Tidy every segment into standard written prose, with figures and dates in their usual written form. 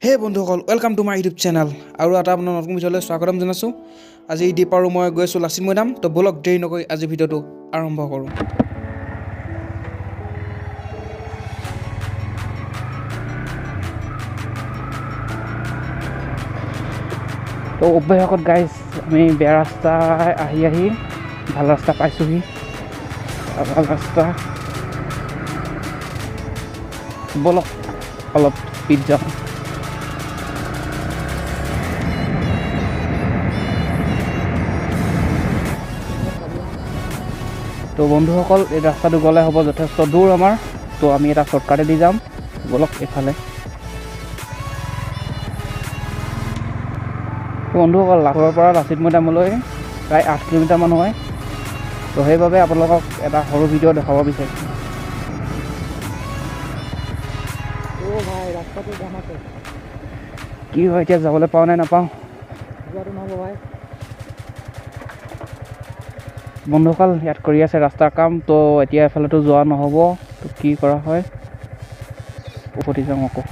হে বন্ধুসকল, welcome to my YouTube channel আৰু এটা আপোনাৰ নতুন ভিডিঅ'লৈ স্বাগতম জনাইছোঁ। আজি দীপ আৰু মই গৈ আছোঁ লাচিত মৈদাম। তো ব'লক, দেৰি নকৰি আজি ভিডিঅ'টো আৰম্ভ কৰোঁ। তো অৱশেষত গাইজ, আমি বেয়া ৰাস্তা আহি আহি ভাল ৰাস্তা পাইছোঁহি। ভাল ৰাস্তা, ব'লক অলপ স্পীড যাওঁ। তো বন্ধুসকল, এই ৰাস্তাটো গ'লে হ'ব যথেষ্ট দূৰ আমাৰ। তো আমি এটা শ্বৰ্টকাটেদি যাম, ব'লক এইফালে। বন্ধুসকল, লাহোৰৰ পৰা লাচিত মৈদামলৈ প্ৰায় 8 কিলোমিটাৰমান হয়। তো সেইবাবে আপোনালোকক এটা সৰু ভিডিঅ' দেখাব বিচাৰিছোঁ। অ' ভাই, ৰাস্তাটো জাম আছে। কি হয় এতিয়া, যাবলৈ পাওঁ নে নাপাওঁ। যোৱাটো নহ'ব ভাই। বন্ধুসকল, ইয়াত কৰি আছে ৰাস্তাৰ কাম। তো এতিয়া এফালেতো যোৱা নহ'ব। তো কি কৰা হয়, উভতি যাওঁ আকৌ।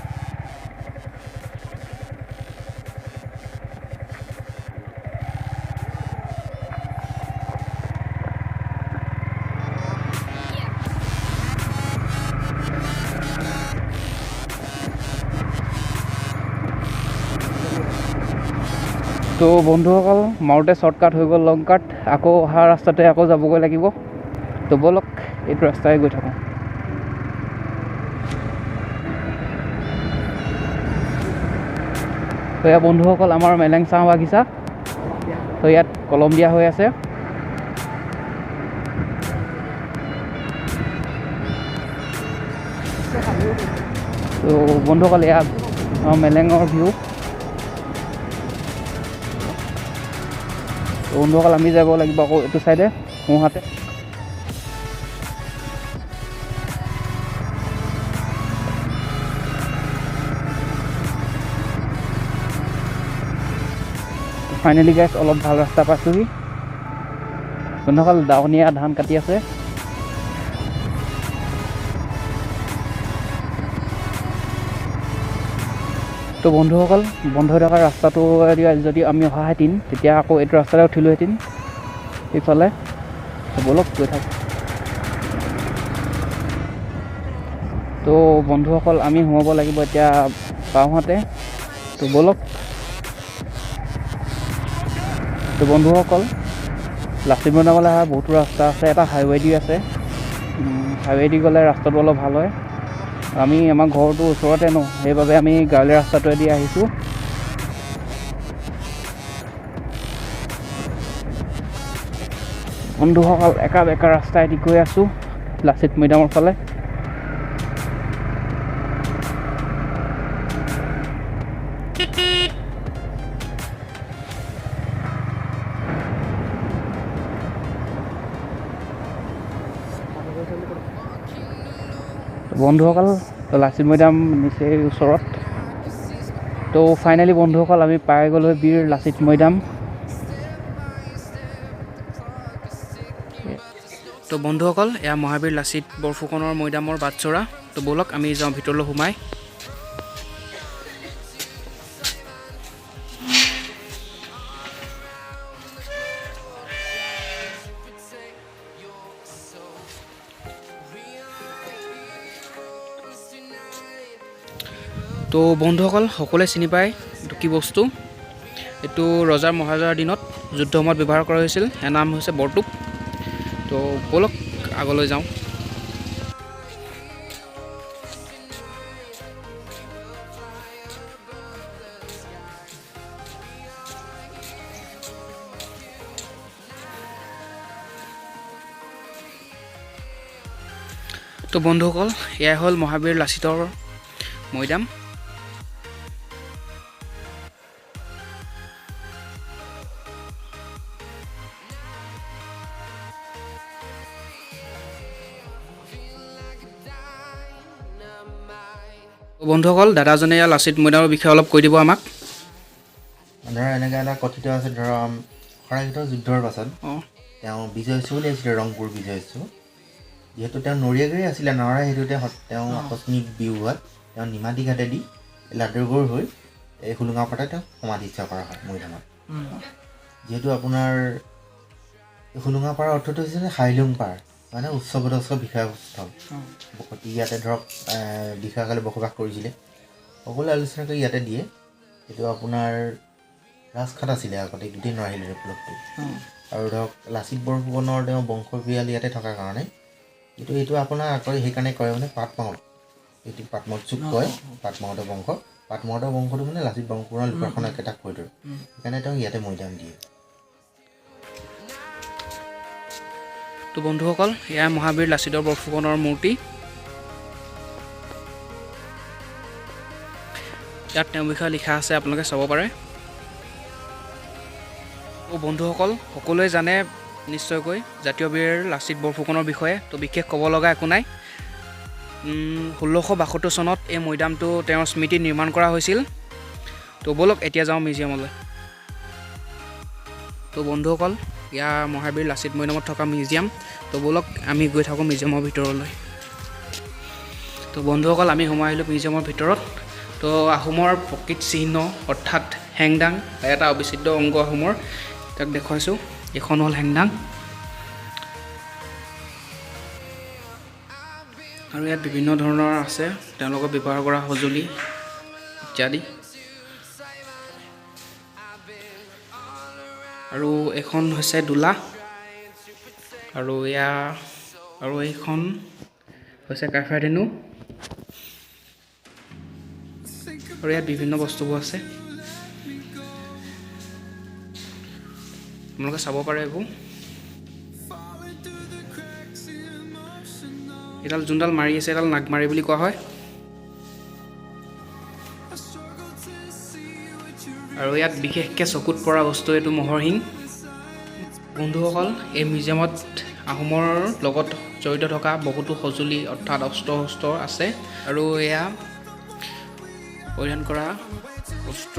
তো বন্ধুসকল, মাৰোঁতে শ্বৰ্টকাট হৈ গ'ল লং কাট। আকৌ অহা ৰাস্তাতে আকৌ যাবগৈ লাগিব। তো ব'লক, এইটো ৰাস্তাৰে গৈ থাকোঁ। তো এয়া বন্ধুসকল, আমাৰ মেলেং চাহ বাগিচা। তো ইয়াত কলম দিয়া হৈ আছে। তো বন্ধুসকল, এয়া আমাৰ মেলেঙৰ ভিউ। তো বন্ধুসকল, আমি যাব লাগিব আকৌ এইটো চাইডে সোঁহাতে। ফাইনেলি গাইছ, অলপ ভাল ৰাস্তা পাইছোঁহি। বন্ধুসকল, দাৱনীয়া ধান কাটি আছে। তো বন্ধুসকল, বন্ধ হৈ থকা ৰাস্তাটোৱেদি যদি আমি অহাহেঁতেন, তেতিয়া আকৌ এইটো ৰাস্তাতে উঠিলোহেঁতেন ইফালে। তো ব'লক, গৈ থাকোঁ। তো বন্ধুসকল, আমি সোমাব লাগিব এতিয়া বাওঁহাতে। তো ব'লক। তো বন্ধুসকল, লাচিত মৈদামলৈ অহা বহুতো ৰাস্তা আছে। এটা হাইৱে দি আছে। হাইৱে দি গ'লে ৰাস্তাটো অলপ ভাল হয়। আমি আমাৰ ঘৰটো ওচৰতে ন, সেইবাবে আমি গাঁৱলীয়া ৰাস্তাটোৱেদি আহিছোঁ। বন্ধুসকল, একা বেকা ৰাস্তাইদি গৈ আছোঁ লাচিত মৈদামৰ ফালে। বন্ধুসকল, লাচিত মৈদাম নিচেই ওচৰত। তো ফাইনেলি বন্ধুসকল, আমি পাই গ'লোঁ বীৰ লাচিত মৈদাম। তো বন্ধুসকল, এয়া মহাবীৰ লাচিত বৰফুকনৰ মৈদামৰ বাটচৰা। তো ব'লক, আমি যাওঁ ভিতৰলৈ সোমাই। তো বন্ধুসকল, সকলোৱে চিনি পায় এইটো কি বস্তু। এইটো ৰজাৰ মহাৰজাৰ দিনত যুদ্ধ সময়ত ব্যৱহাৰ কৰা হৈছিল। ইয়াৰ নাম হৈছে বৰটোপ। তো ব'লক, আগলৈ যাওঁ। তো বন্ধুসকল, এয়াই হ'ল মহাবীৰ লাচিতৰ মৈদাম। বন্ধুসকল, দাদাজনে ইয়াৰ লাচিত মৈদামৰ বিষয়ে অলপ কৈ দিব আমাক। ধৰা, এনেকৈ এটা কথিত আছে, ধৰা শৰাইঘাটৰ যুদ্ধৰ পাছত তেওঁ বিজয় উৎসৱ বুলি আহিছিলে, ৰংপুৰ বিজয় উৎসৱ। যিহেতু তেওঁ নৰিয়াগিৰি আছিলে, নৰা সেইটোতে তেওঁ আকস্মিক বিয়োগ হোৱাত তেওঁ নিমাতী ঘাটেদি এই লাডুগড় হৈ এই হোলোঙাপাৰাতে তেওঁক সমাধিস্থ কৰা হয় মৈদামত। যিহেতু আপোনাৰ এই হোলোঙাপাৰাৰ অৰ্থটো হৈছে যে হাইলুং পাৰ, মানে উচ্চ পদস্থ বিষয়াস্থল। বসতি ইয়াতে ধৰক বিষয়াসকলে বসবাস কৰিছিলে, সকলোৱে আলোচনা কৰি ইয়াতে দিয়ে। এইটো আপোনাৰ ৰাজখাট আছিলে আগতে গোটেই নৰাশিলৰ ব্লকটো। আৰু ধৰক লাচিত বৰফুকনৰ তেওঁ বংশ পৰিয়াল ইয়াতে থকাৰ কাৰণে এইটো আপোনাৰ আকৌ সেইকাৰণে কয় মানে পাটমাউত, এইটো পাটমাউত চুক কয়, পাটমাউতৰ বংশ। পাটমাউতৰ বংশটো মানে লাচিত বৰফুকনৰ লোকৰখন একেটা ফৈদৰ, সেইকাৰণে তেওঁক ইয়াতে মৈদাম দিয়ে। তো বন্ধুসকল, এয়া মহাবীৰ লাচিত বৰফুকনৰ মূৰ্তি। ইয়াত তেওঁৰ বিষয়ে লিখা আছে, আপোনালোকে চাব পাৰে। তো বন্ধুসকল, সকলোৱে জানে নিশ্চয়কৈ জাতীয় বীৰ লাচিত বৰফুকনৰ বিষয়ে, তো বিশেষ ক'ব লগা একো নাই। 1672 চনত এই মৈদামটো তেওঁৰ স্মৃতিত নিৰ্মাণ কৰা হৈছিল। তো ব'লক এতিয়া যাওঁ মিউজিয়ামলৈ। তো বন্ধুসকল, ইয়াৰ মহাবীৰ লাচিত মৈদামত থকা মিউজিয়াম। তো ব'লক আমি গৈ থাকোঁ মিউজিয়ামৰ ভিতৰলৈ। তো বন্ধুসকল, আমি সোমাই আহিলোঁ মিউজিয়ামৰ ভিতৰত। তো আহোমৰ প্ৰকৃত চিহ্ন অৰ্থাৎ হেংদাং, এটা অবিচ্ছেদ্য অংগ আহোমৰ, তাক দেখুৱাইছোঁ। এইখন হ'ল হেংদাং। আৰু ইয়াত বিভিন্ন ধৰণৰ আছে তেওঁলোকে ব্যৱহাৰ কৰা সঁজুলি ইত্যাদি। আৰু এইখন হৈছে দোলা, আৰু এয়া আৰু এইখন হৈছে কাইফাইধেনু। আৰু ইয়াত বিভিন্ন বস্তুবোৰ আছে, আপোনালোকে চাব পাৰে এইবোৰ। এইডাল যোনডাল মাৰি আছে এইডাল নাগমাৰি বুলি কোৱা হয়। আৰু ইয়াত বিশেষকৈ চকুত পৰা বস্তু এইটো ম'হৰ শিং। বন্ধুসকল, এই মিউজিয়ামত আহোমৰ লগত জড়িত থকা বহুতো সঁজুলি অৰ্থাৎ অস্ত্ৰ শস্ত্ৰ আছে। আৰু এয়া পৰিধান কৰা বস্ত্ৰ।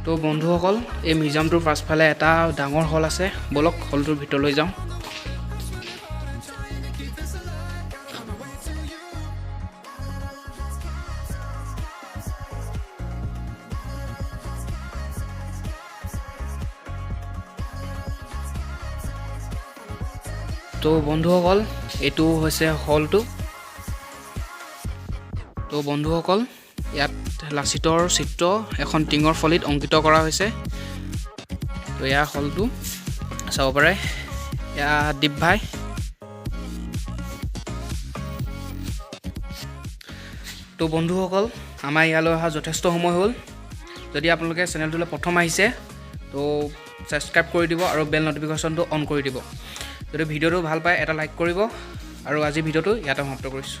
তো বন্ধুসকল, এই মিউজিয়ামটোৰ পাছফালে এটা ডাঙৰ হল আছে, ব'লক হলটোৰ ভিতৰলৈ যাওঁ। তো বন্ধুসকল, এইটো হৈছে হলটো। তো বন্ধুসকল, ইয়াত লাচিতৰ চিত্ৰ এখন টিঙৰ ফলিত অংকিত কৰা হৈছে। তো এয়া হলটো চাব পাৰে। এয়া দীপ ভাই। তো বন্ধুসকল, আমাৰ ইয়ালৈ অহা যথেষ্ট সময় হ'ল। যদি আপোনালোকে চেনেলটোলৈ প্ৰথম আহিছে তো ছাবস্ক্ৰাইব কৰি দিব আৰু বেল ন'টিফিকেশ্যনটো অন কৰি দিব। যদি ভিডিঅ'টো ভাল পায় এটা লাইক কৰিব। আৰু আজি ভিডিঅ'টো ইয়াতে সমাপ্ত কৰিছোঁ।